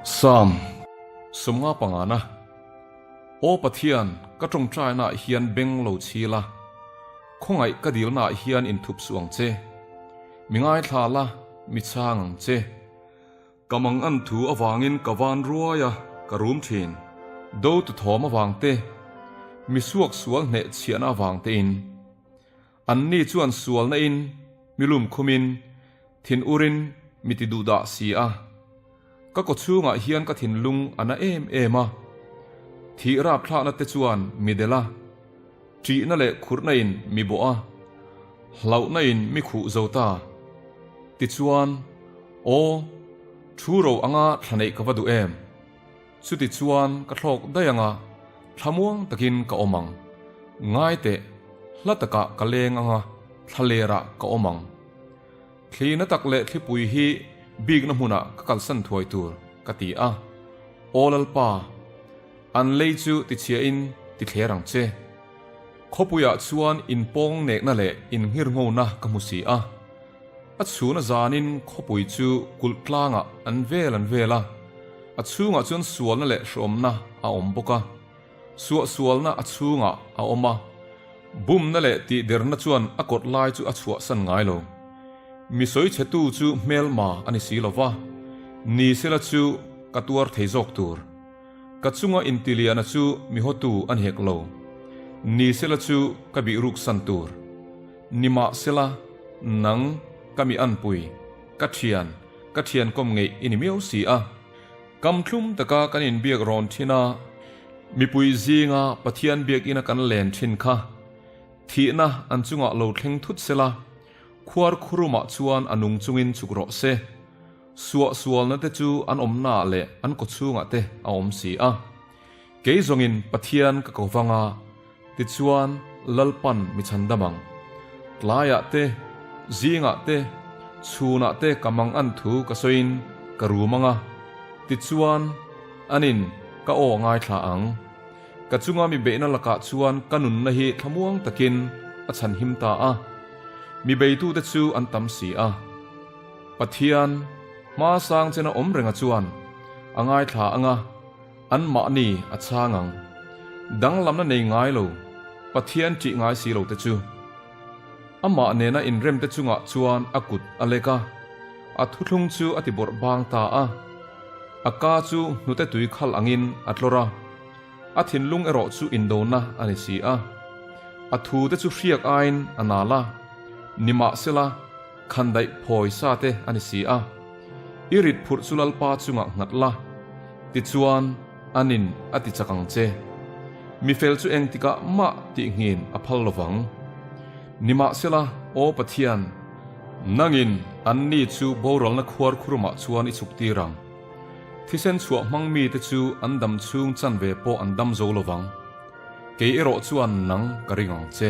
Psalm 50 pangana Aw Pathian, ka tawngtainaah hian beng lo chhi la, khawngaih ka dilnaah hian inthup suh ang che. Mi ngaithla la, mi chhang ang che. Ka mangan thu avangin ka van ruai a, ka rum thin. Do tu thawm avang te, mi suak sual hneh chhiahna avang tein. Anni chuan sualna in, mi lum khumin, thin urin mi ti duh dah si a. Ka kaw chhungah hian ka thinlung a na em em a. Thih rapthlakna te chuan mi delh a, ṭihna leh khurhna in mi bawh a, hlauhna in mi khuh zo ta. Tichuan, aw, thu ro anga thla neih ka va duh em? Chuti chuan ka thlawk daih anga thlamuang takin ka awm ang. Ngai teh, hla takah ka leng anga thlalerah ka awm ang. Thlina tak leh thlipui hi bikna hmunah ka kalsan thuai tur ka ti a. Aw Lalpa, an lei chu tichhiahin tithler ang che. Khawpuiah chuan inpawng nekna leh innghirnghona ka hmu si a. A chhuna zanin khawpui chu kulh tlangah an vel an vel a, a chhungah chuan sualna leh hrawmna a awm bawk a. Suahsualna a chhungah a awm a, bumna leh tihderna chuan a kawt lai chu a chhuahsan ngai lo. Mi sawichhetu chu hmelma a ni si lo va, ni sela chu ka tuar thei zawk tur. Ka chunga intiliana chu mi hawtu a ni hek lo, ni sela chu ka bihruksan tur. Nimahsela, nang ka mi anpui, ka thian, ka thiankawm ngeih i ni miau si a. Kam thlum taka kan inbiak rawn thin a, mipui zinga Pathian biakina kan len thin kha thihna an chungah lo thleng thut sela, khuar khurumah chuan a nung chungin chuk rawh se. Suahsualna te chu an awmnaah leh an kawchhungah te a awm si a. Kei zawngin Pathian ka ko vang a, tichuan Lalpan mi chhan dam ang. Tlaiah te, zingah te, chhunah te ka mang an thu ka sawiin ka rum ang a, tichuan anin ka aw ngaithla ang. Ka chunga mi beihna lakah chuan ka nunna hi thlamuang takin a chhanhim ta a, mi beitute chu an tam si a. Pathian, hma sang chena awm renga chuan a ngaithla ang a, Anmahni a chhang ang. Danglamna nei ngai lo, Pathian ṭih ngai si lo te chu. Amah nena inremte chungah chuan a kut a lek a, a thuthlung chu a ti bawrh bang ta a. A ka chu hnute tui khal angin a tlawr a, a thinlung erawh chu indona a ni si a. A thute chu hriak aiin a nal a, nimahsela khandaih phawi sa te a ni si a. I rit phurh chu Lalpa chungah nghat la, tichuan anin a ti chak ang che. Mi fel chu engtikah mah tihngin a phal lo vang. Nimahsela, Aw Pathian, nangin anni chu boralna khuar khurumah chuan i chhuk tir ang. Thisen chhuah hmang mite chu an dam chhung chanve pawh an dam zo lo vang. Kei erawh chuan nang ka ring ang che.